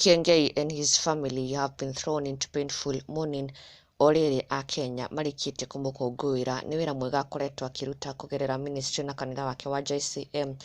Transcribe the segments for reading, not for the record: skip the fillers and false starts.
Kiengei and his family have been thrown into painful mourning o rĩrĩ Akenya marĩkĩtie kũmũkũngũĩra nĩ wĩra mwega akoretwo akĩruta kũgerera ministry na kanitha wake wa JCM,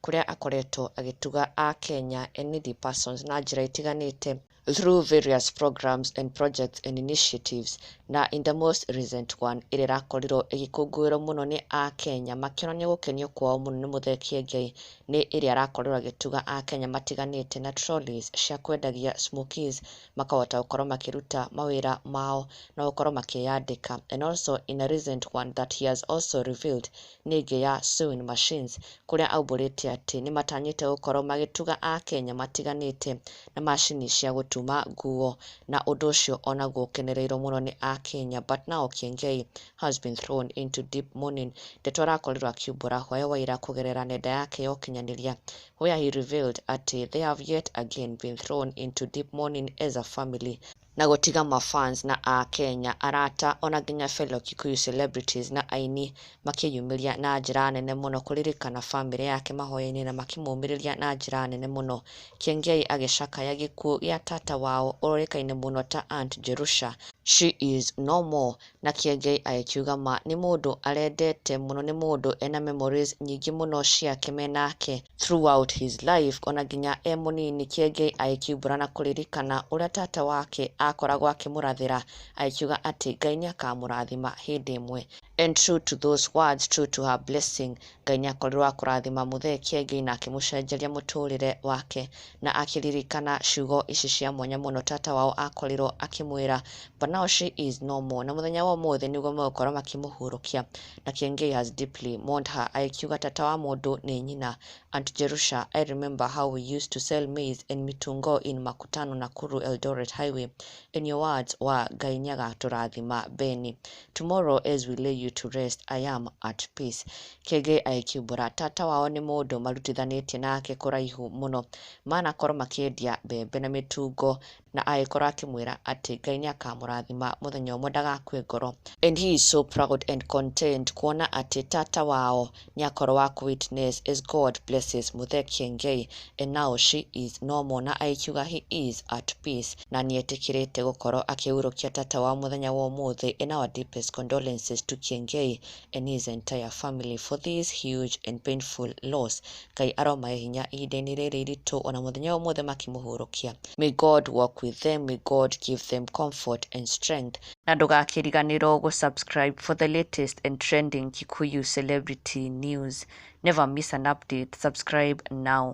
kũrĩa akoretwo agĩtuga Akenya and needy persons na njĩra itiganĩte through various programs and projects and initiatives. Na in the most recent one, ĩrĩa ĩrakorirwo ĩgĩkũngũĩrwo mũno nĩ Akenya makĩonania gũkenio kwao mũno nĩ Muthee Kiengei, nĩ ĩrĩa arakorirwo agĩtuga Akenya matiganĩte na trolleys cia kwendagia smokies, makahota gũkorwo makĩruta mawĩra mao na gũkorwo makĩyandĩka. And also in a recent one that he has also revealed, nĩ ĩngĩ ya sewing machines, kũrĩa aumbũrĩte atĩ nĩ matanyĩte gũkorwo magĩtuga Akenya matiganĩte na macini cia gũtuma nguo, na ũndũ ũcio onaguo ũkenereirwo mũno nĩ Akenya. But now Kiengei has been thrown into deep mourning. Ndeto arakorirwo akiumbũra hwaĩ wa ira kũgerera nenda yake ya ũkinyanĩria, where he revealed atĩ they have yet again been thrown into deep mourning as a family, na gũtiga mafans na Akenya, arata, ona nginya fellow Kikuyu celebrities na aini makĩyumĩria na njĩra nene mũno kũririkana bamĩrĩ yake mahoya-inĩ na makĩmũmĩrĩria na njĩra nene mũno. Kiengei agĩcakaya gĩkuũ gĩa tata wao ũrĩkaine mũno ta Aunt Jerusha. She is no more. Na Kiengei agĩkiuga ma nĩ mũndũ arendete mũno, nĩ mũndũ ena memories nyingĩ mũno ciake menake throughout his life, ona nginya e mũnini. Kiengei agĩkiumbũra na kũririkana ũrĩa tata wake akoragwo akĩmũrathĩra, agĩkiuga atĩ Ngai nĩ akamũrathima hĩndĩ ĩmwe. And true to those words, true to her blessing, Ngai nĩ akorirwo akũrathima Muthee Kiengei na akĩmũcenjeria mũtũrĩre wake, na akĩririkana ciugo ici cia mwanya mũno tata wao akorirwo akĩmwĩra. But now she is no more, na mũthenya wa ũmũthĩ nĩguo megũkorwo makĩmũhurũkia, na Kiengei has deeply mourned her, agĩkiuga tata wa mũndũ nĩ nyina. Aunt Jerusha, I remember how we used to sell maize and mitungo in Makutano, Nakuru Eldoret Highway, and your words were, "Ngai nĩagatũrathima Beni." Tomorrow as we lay you to rest, I am at peace. Kiengei agĩkiumbũra tata wao nĩ mũndũ marutithanĩtie nake kũraihu mũno, manakorwo makĩendia mbembe na mĩtungo, na agĩkorwo akĩmwĩra atĩ Ngai nĩakamũrathima mũthenya ũmwe, ndagakue ngoro. And he is so proud and content kuona atĩ tata wao nĩakorwo wa witness as God blesses Muthee Kiengei, and now she is no more, na agĩkiuga he is at peace na nĩetĩkĩrĩte gũkorwo akĩhurũkia tata wao mũthenya wa ũmũthĩ. And our deepest condolences to Kiengei and his entire family for this huge and painful loss. Ngai aromahe hinya ihinda-inĩ rĩrĩ iritũ, ona mũthenya wa ũmũthĩ makĩmũhurũkia. May God walk with them, may God give them comfort and strength. Na ndũgakĩriganĩrwo gũ-subscribe for the latest and trending Kikuyu celebrity news. Never miss an update. Subscribe now.